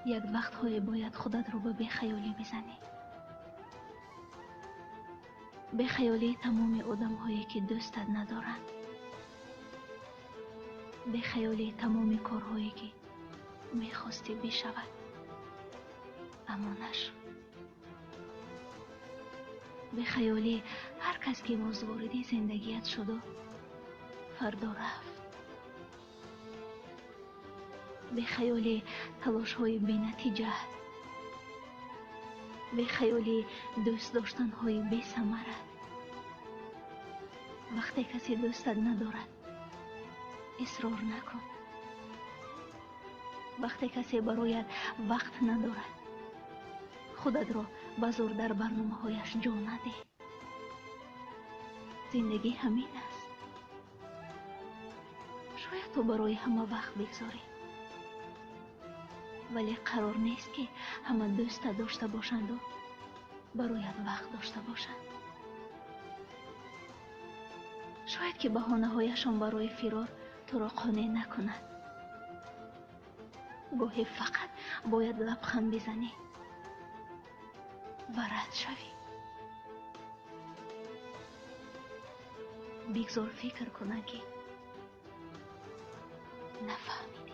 Як вақтҳое бояд худатро ба бехаёлӣ бизанӣ. Бехаёлии тамоми одамҳое, ки дӯстат надоранд. Бехаёлии тамоми корҳое, ки мехостӣ бишавад, аммо нашуд. Бехаёлии ҳар кас, ки имрӯз вориди зиндагият шуду фардо рафт. Бехаёлии талошҳои бенатиҷаат. Бехаёлии дӯст доштанҳои бесамарат. Вақте касе дӯстат надорад, исрор накун. Вақте касе бароят вақт надорад, худатро ба зӯр дар барномаҳояш ҷо надиҳ. Зиндагӣ ҳамин аст. Шояд ту барои ҳама вақт бигзорӣ, вале қарор нест, ки ҳама дӯстат дошта бошанду бароят вақт дошта бошанд. Шояд ки баҳонаҳояшон барои фирор туро қонеъ накунад. Гоҳе фақат бояд лабханд бизанӣ ва рад шавӣ. Бигзор фикр кунанд, ки нафаҳмидӣ.